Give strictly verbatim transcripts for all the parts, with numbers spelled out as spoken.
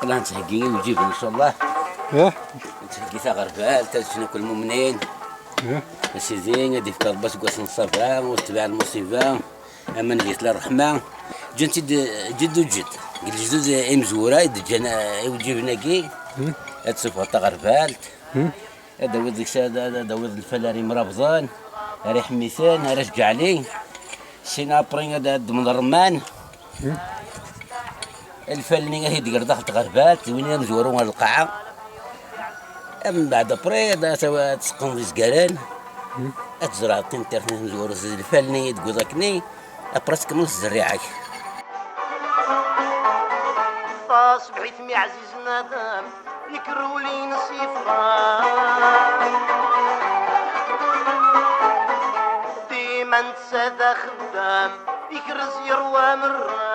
Nettheggi i lǧib, ncallah. Nettheggi taɣerbalt, ad ččen akk lmumnin. A Sidi, ad ifk Rebbi aseggas n ṣṣaba, u tetbeɛ lmuṣiba. Aman di tla ṛṛeḥma. Ǧǧan-tt-id ǧedd u ǧedd. Deg lejdud imezwura i d-ǧǧan, eh, iwǧiben-agi. Ad tessufɣeḍ taɣerbalt. Ad d-tawiḍ deg-s, ad, ad, ad d-tawiḍ lfal ara imrabḍen, ara iḥemmiten, ara s-ǧeɛli. Sin après ad, ad d-ddmeḍ ṛṛeman. Lfal-nni ad t-id-tegreḍ daxel tɣerbalt, d win amezwaru ɣer lqaɛa. Mbeɛd après ad, ad, ad tseqqneḍ izgaren. Ad tzerɛeḍ tinṭirt-nni tamezwarut d lfal-nni i d-tewwiḍ akkenni. Après tkemmleḍ zzerriɛa-k. Taṣebḥit mi ɛzizen Adam, ikerrul-ines yeffeɣ. Dima netta d axeddam, ikrez yerwa merra.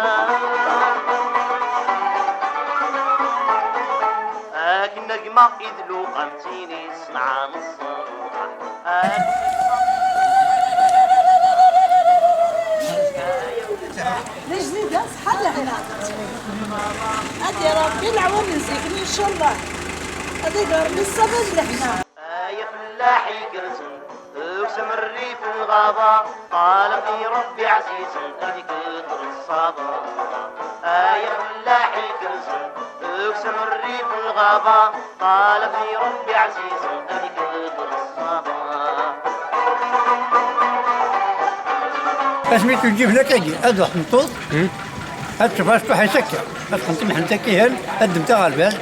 Akken a gma i d luqa am tin iṣenɛen ṣṣenɛa. D ajdid, ṣṣeḥḥa d lehna. Ad d-yerr Ṛebbi leɛwam n zik, ncallah. Ad d-yerr Ṛebbi ṣṣaba d lehna. Ay afellaḥ igerrzen, uksum rrif n lɣaba, ṭaleb i Ṛebbi ɛzizen, ad ikter ṣṣaba. Ay afellaḥ igerrzen, uksum rrif n lɣaba, ṭaleb i Ṛebbi ɛzizen, ad ikter ṣṣaba. Asmi tuǧǧib lakagi, ad d-tmeṭṭuḍ, ad tebɣa cṭuḥ-is akka, ad tqenṭ imḥen takihan, ad ddem taɣerbalt,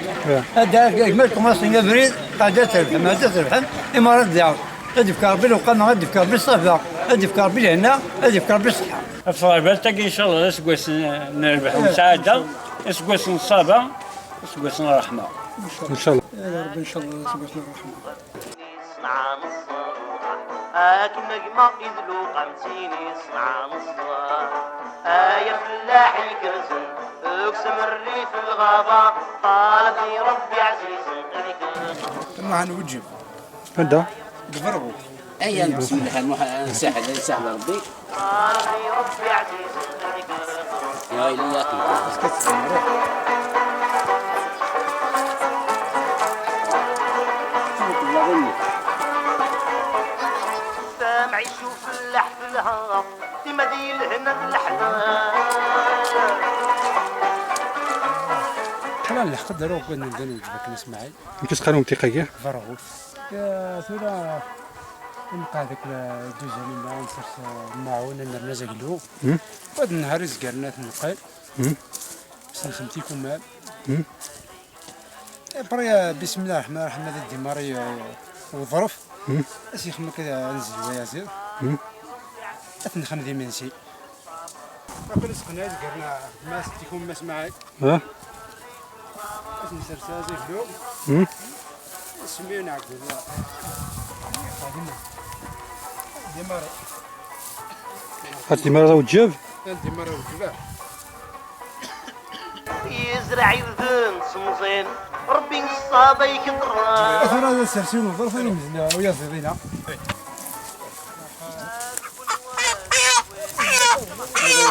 ad d-, gma tkumaṣi abrid, ad d-trebḥem, ad d-trebḥem, imara ad d-yaɣ. Ad d-yefk Ṛebbi lewqama, ad d-yefk Ṛebbi ṣṣaba, ad d-yefk Ṛebbi lehna, ad d-yefk Ṛebbi ṣṣeḥḥa. Ɣef tɣerbalt-agi, ncallah, d aseggas n, n rrbeḥ u nesɛedda, aseggas n ṣṣaba, aseggas n ṛṛeḥma. Ncallah. Ya Ṛebbi, ncallah, aseggas n ṛṛeḥma. Akken a gma i d luqa am tin iṣenɛen ṣṣeḥḥa. Ay afellaḥ igerrzen, uksum rrif n lɣaba, ṭaleb i Ṛebbi ɛzizen, ad ikter. Nruḥ ad nweǧǧeb. Anda? Deg Berɣu. Aya, bismillah, nruḥ, ad nsaḥel, ad nsaḥel Ṛebbi. Ya ilahi. Tamɛict ufellaḥ telha, dima di lehna d leḥna. Ḥala n lḥeqq ad d-aruɣ deg wannan d anewǧeb akken a Smaɛil. Amek i s-qqaren umtiq-agi? Berɣut. Ya, tura nqeɛ deg la-, duzan-nneɣ, ad nsers, eh, lmaɛun, ad nernu azaglu. Hmm. Ad nehher izgaren ad t-neqqel. Hmm. Ad s-nexdem tikumal. Hmm. Après, eh, bismillah ṛṛeḥman ṛṛeḥim, ad d-imar i, eh, uḍref. Hmm. Ad s-yexdem akka, eh, anezlu ayaziḍ. Hmm. Ad t-nexdem d imensi. Aql-i seqneɣ izgaren, eh, Mass Tikum, Mass Maɛid. Ha? Ad nsers azaglu. Hmm. Semmi nɛeggu. Ad d-imar. Ad d-imar d awǧeb? Ad d-imar awǧeb, ah. Yezreɛ ibden semẓin, Ṛebbi n ṣṣaba ikḍer. Tura ad nsers yiwen uḍref, ad imzel uyaziḍ-ina. Ad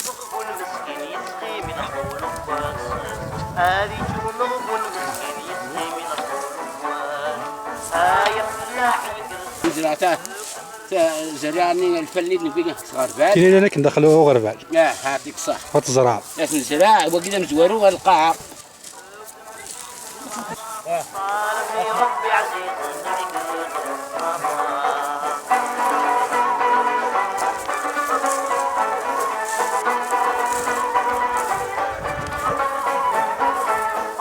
icumeɣ meskin yettɣimi ḥewleɣ wass. Ad icumeɣ meskin yettɣimi ḥewleɣ wass. Ay afellaḥ igerrzen. Nezreɛ ta-, ta-, zerriɛa-nni, lfal-nni d newwi s ɣerbal. Tin yellan akken daxel uɣerbal. Ah, ɛṭik ṣṣeḥ. Ad tezreɛ. Ad t-nezreɛ, wagi d amezwaru ɣer lqaɛa.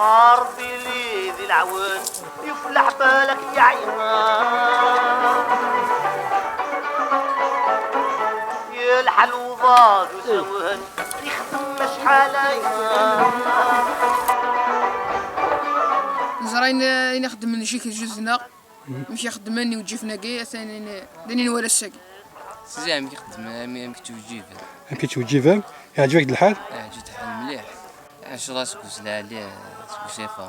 A Ṛebbi li di leɛwen, yefleḥ balak yeɛya. Yelḥa lewḍa d usawen. Ixdem acḥal aya. Neẓra ayen, ayen ixeddmen zik juz-nneɣ, amek i xeddmen iweǧǧifen-agi, atan d ayen nwala ass-agi. Sidi, amek i xeddmen, amek, amek ttweǧǧiben? Amek i ttweǧǧiben? Iɛǧeb-ak-d lḥal? Iɛǧeb-d lḥal mliḥ. Ncallah seg uzlali, seg usafa.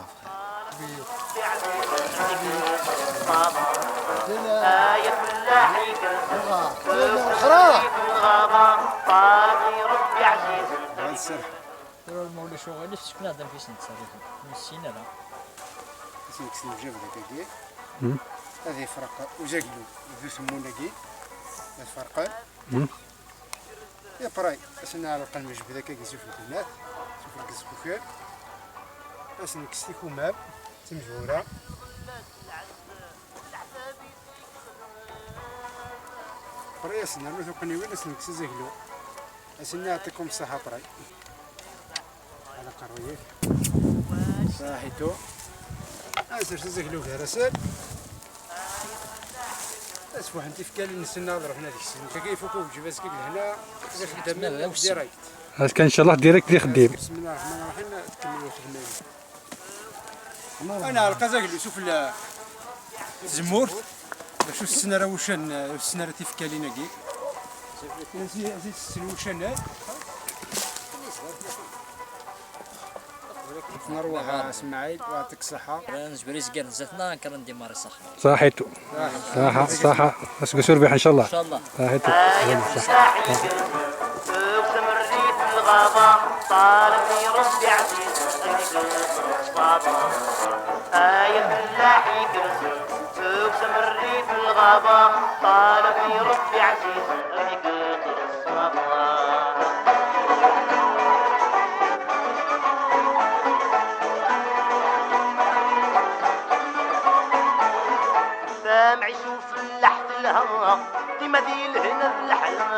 Ay afellaḥ igerrzen, uksum rrif n lɣaba, Ccɣel-is ssekneɣ-d amek i s-nettserrif, ur nessin ara. Ad s-nekkes lǧab dagi. Mhm. Ad ifreq uzaglu d utemmul-agi. Ad ferqen. Mhm. Après, ad s-nɛelleq lmejbed akka sufella, sufella n zzbukal. Ad s-nekkes tikumam, timezwura. Après, ad s-nernu tuqniwin, ad s-nekkes azaglu. Ad s-nɛeṭṭikum ṣṣeḥḥa après. Ala aqerruy-ik. Saḥitu. Ad nsers azaglu gar-asen. Ad sfuḥen tifkalin-nsen ad ruḥen ad ksen. Nekk akka ifuk uwǧib azekka deg lehna. Ad xeddamen direct. Azekka ncallah direct d ixeddim. Bismillah ar-Rahman ar-Rahim, tkemmel lxedma-nni. Ad nɛelleq azaglu sufella tzemmurt, bac ur tessen ara wuccanen, ur tessen ara tifkalin-agi. Ad tessen wuccanen. Nerwaḥ a Smaɛil, wa yɛṭik ṣṣeḥḥa. Nezmer izgaren zdat-neɣ, nekk ara ndimar iṣaḥ. Saḥitu. Saḥa, saḥa. Aseggas urbiḥ ncallah. Ncallah. Saḥitu. Ay afellaḥ igerrzen, tuksem rrif n lɣaba, ṭaleb i Rebbi ɛziz, ad igerrez ṣṣaba. Ay afellaḥ igerrzen, tuksem rrif n lɣaba, ṭaleb i Rebbi ɛziz, ad igerrez ṣṣaba. Tamɛict ufellaḥ telha, dima di lehna d leḥla.